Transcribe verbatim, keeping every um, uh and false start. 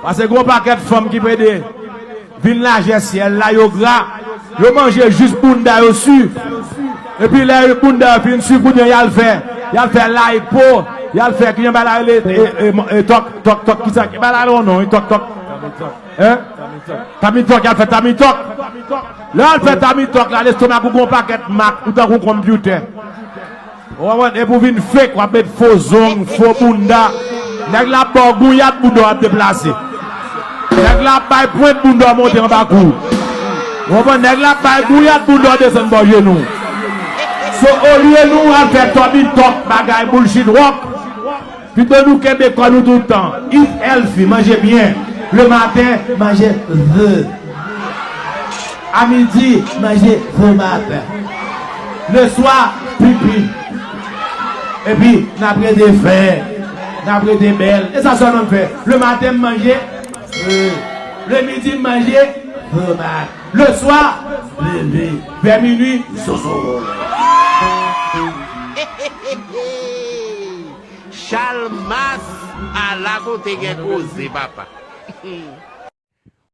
Paske gen yon pakèt fanm ki pede vin lajè syèl la, yo gra, yo manje jis bounda yo si. Epi lè bounda yo fin si, kounye a y al fè, y al fè lipo, y al fè, ki jan bay la rele, e, e, e, tòk, tòk, tòk, kisa, ki bay la rele yon non, wi, tòk, tòk. Hein? Tummy tuck, y al fè tummy tuck. Lè y al fè tummy tuck la, lestomak ou gen yon pakèt mak, ou tankou konpitè. Ou konprann? Epi w vin fake, w ap met fo zong, fo bounda. Nèg la ap ba w gouyad, bounda w ap deplase. Nèg la ap bay pwent, bounda w monte anba kou. Ou konprann? Nèg la ap bay gouyad, bounda w desann bò jenou. So, olye nou al fè tummy tuck, bagay bullshit rock, pito nou kenbe kò nou tout tan. Eat healthy, manje byen. Le maten, manje the. A midi, manje tomat. Le swa, pipi. Epi, n ap rete fè. N ap rete bèl. E sa sèlman m fè. Le maten, m manje, euh, le midi, m manje tomat. Le swa, bebe. Vè minui, zozo. Chalmas, ala kote gen koze, papa.